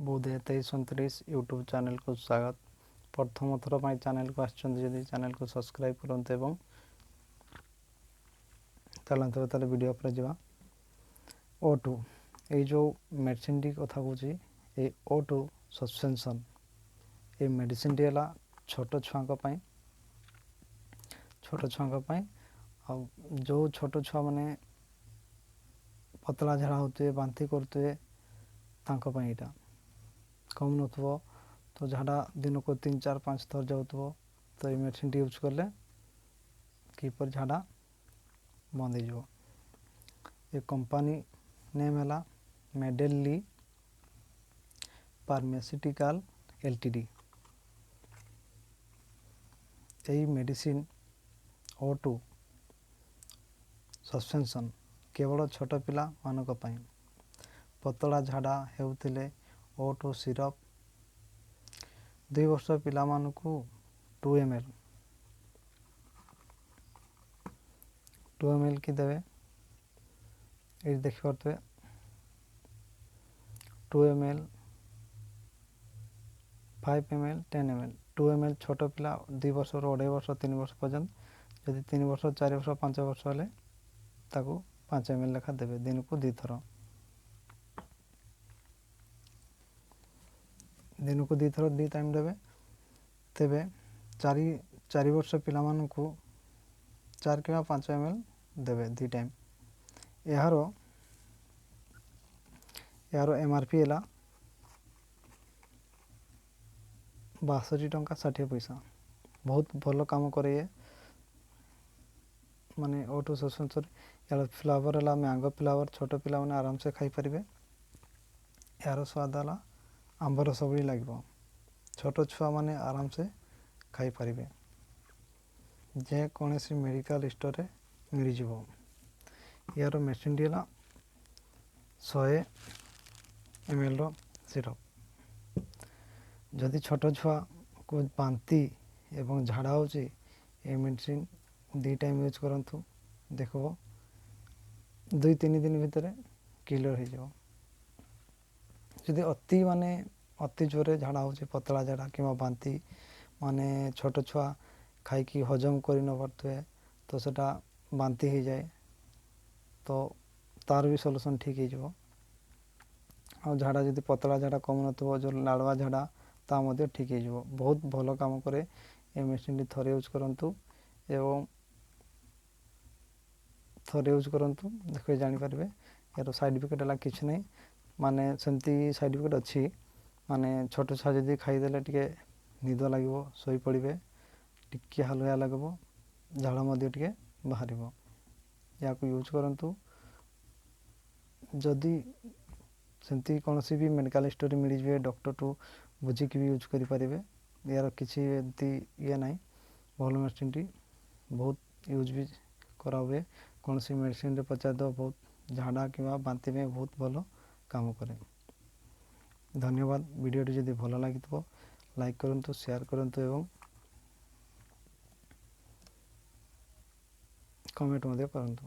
ବୋଧେ 2329 ୟୁଟ୍ୟୁବ୍ ଚ୍ୟାନେଲକୁ ସ୍ୱାଗତ। ପ୍ରଥମ ଥର ପାଇଁ ଚ୍ୟାନେଲକୁ ଆସିଛନ୍ତି ଯଦି ଚ୍ୟାନେଲକୁ ସବସ୍କ୍ରାଇବ୍ କରନ୍ତୁ ଏବଂ ଚାଲନ୍ତୁ ତାହେଲେ ଭିଡ଼ିଓ ଉପରେ ଯିବା। ଓ ଟୁ ଏଇ ଯେଉଁ ମେଡ଼ିସିନଟି କଥା କହୁଛି, ଏଇ ଓ ଟୁ ସସ୍ପେନ୍ସନ୍ ଏଇ ମେଡ଼ିସିନଟି ହେଲା ଛୋଟ ଛୁଆଙ୍କ ପାଇଁ। ଛୋଟ ଛୁଆଙ୍କ ପାଇଁ ଆଉ ଯେଉଁ ଛୋଟ ଛୁଆମାନେ ପତଳା ଝାଡ଼ା ହେଉଥିବେ, ବାନ୍ତି କରୁଥିବେ, ତାଙ୍କ ପାଇଁ ଏଇଟା। କମୁ ନଥିବ ତ ଝାଡ଼ା ଦିନକୁ 3 4 5 ଥର ଯାଉଥିବ, ତ ଏଇ ମେଡ଼ିସିନଟି ୟୁଜ୍ କଲେ କିପରି ଝାଡ଼ା ବନ୍ଦ ହେଇଯିବ। ଏ କମ୍ପାନୀ ନେମ୍ ହେଲା ମେଡେଲି ଫାର୍ମାସ୍ୟୁଟିକାଲ ଏଲ୍ଟିଡି। ଏଇ ମେଡ଼ିସିନ ଓ ଟୁ ସସ୍ପେନ୍ସନ୍ କେବଳ ଛୋଟ ପିଲାମାନଙ୍କ ପାଇଁ। ପତଳା ଝାଡ଼ା ହେଉଥିଲେ ଓ ଟୁ ସିରପ୍ 2 ବର୍ଷ ପିଲାମାନଙ୍କୁ 2 ml, 2 ml କି ଦେବେ। ଏଇଠି ଦେଖିପାରୁଥିବେ 2 ml, 5 ml, 10 ml। 2 ml ଛୋଟ ପିଲା 2 ବର୍ଷରୁ 2.5 ବର୍ଷ, 3 ବର୍ଷ ପର୍ଯ୍ୟନ୍ତ। ଯଦି 3 ବର୍ଷ, 4 ବର୍ଷ, 5 ବର୍ଷ ହେଲେ ତାକୁ 5 ml ଲେଖା ଦେବେ ଦିନକୁ 2ଥର। ଦିନକୁ 2ଥର, 2 ଟାଇମ୍ ଦେବେ। ତେବେ 4 ବର୍ଷ ପିଲାମାନଙ୍କୁ 4 କିମ୍ବା 5 ml ଦେବେ 2 ଟାଇମ୍। ଏହାର MRP ହେଲା 62 ଟଙ୍କା 60 ପଇସା। ବହୁତ ଭଲ କାମ କରେ ଇଏ, ମାନେ ଓ ଟୁ ସସ୍ପେନ୍ସନ୍। ଏହାର ଫ୍ଲେଭର୍ ହେଲା ମ୍ୟାଙ୍ଗୋ ଫ୍ଲେଭର୍। ଛୋଟ ପିଲାମାନେ ଆରାମସେ ଖାଇପାରିବେ। ଏହାର ସ୍ୱାଦ ହେଲା ଆମ୍ବ ରସ ଭଳି ଲାଗିବ। ଛୋଟ ଛୁଆମାନେ ଆରାମସେ ଖାଇପାରିବେ। ଯେକୌଣସି ମେଡ଼ିକାଲ ଷ୍ଟୋରରେ ମିଳିଯିବ। ଏହାର ମେଡ଼ିସିନଟି ହେଲା 100 mlର ସିରପ୍। ଯଦି ଛୋଟ ଛୁଆକୁ ବାନ୍ତି ଏବଂ ଝାଡ଼ା ହେଉଛି, ଏ ମେଡ଼ିସିନ 2 ଟାଇମ୍ ୟୁଜ୍ କରନ୍ତୁ। ଦେଖିବ 2-3 ଦିନ ଭିତରେ କ୍ଲିଅର୍ ହେଇଯିବ। ଯଦି ଅତି ମାନେ ଅତି ଜୋରରେ ଝାଡ଼ା ହେଉଛି, ପତଳା ଝାଡ଼ା କିମ୍ବା ବାନ୍ତି, ମାନେ ଛୋଟ ଛୁଆ ଖାଇକି ହଜମ କରି ନ ପାରୁଥିବେ, ତ ସେଟା ବାନ୍ତି ହେଇଯାଏ, ତ ତାର ବି ସଲ୍ୟୁସନ୍ ଠିକ୍ ହେଇଯିବ। ଆଉ ଝାଡ଼ା ଯଦି ପତଳା ଝାଡ଼ା କମୁନଥିବ, ଯେଉଁ ଲାଳୁଆ ଝାଡ଼ା, ତା ମଧ୍ୟ ଠିକ୍ ହେଇଯିବ। ବହୁତ ଭଲ କାମ କରେ ଏ ମେଡ଼ିସିନଟି। ଥରେ ୟୁଜ୍ କରନ୍ତୁ ଏବଂ ଥରେ ୟୁଜ୍ କରନ୍ତୁ, ଦେଖିବେ ଜାଣିପାରିବେ। ଏହାର ସାଇଡ଼୍ ଇଫେକ୍ଟ ହେଲା କିଛି ନାହିଁ, ମାନେ ସେମିତି ସାଇଡ଼୍ ଇଫେକ୍ଟ ଅଛି, ମାନେ ଛୋଟ ଛୁଆ ଯଦି ଖାଇଦେଲେ ଟିକେ ନିଦ ଲାଗିବ, ଶୋଇପଡ଼ିବେ, ଟିକେ ହାଲୁଆ ଲାଗିବ, ଝାଳ ମଧ୍ୟ ଟିକେ ବାହାରିବ। ଏହାକୁ ୟୁଜ୍ କରନ୍ତୁ। ଯଦି ସେମିତି କୌଣସି ବି ମେଡ଼ିକାଲ ଷ୍ଟୋରରେ ମିଳିଯିବେ, ଡକ୍ଟରଠୁ ବୁଝିକି ବି ୟୁଜ୍ କରିପାରିବେ। ଏହାର କିଛି ଏମିତି ଇଏ ନାହିଁ। ଭଲ ମେଡ଼ିସିନଟି, ବହୁତ ୟୁଜ୍ ବି କରାହୁଏ। କୌଣସି ମେଡ଼ିସିନରେ ପଚାରିଦେବ, ବହୁତ ଝାଡ଼ା କିମ୍ବା ବାନ୍ତି ପାଇଁ ବହୁତ ଭଲ କାମ କରେ। ଧନ୍ୟବାଦ। ଭିଡ଼ିଓଟି ଯଦି ଭଲ ଲାଗିଥିବ ଲାଇକ୍ କରନ୍ତୁ, ସେୟାର କରନ୍ତୁ ଏବଂ କମେଣ୍ଟ ମଧ୍ୟ କରନ୍ତୁ।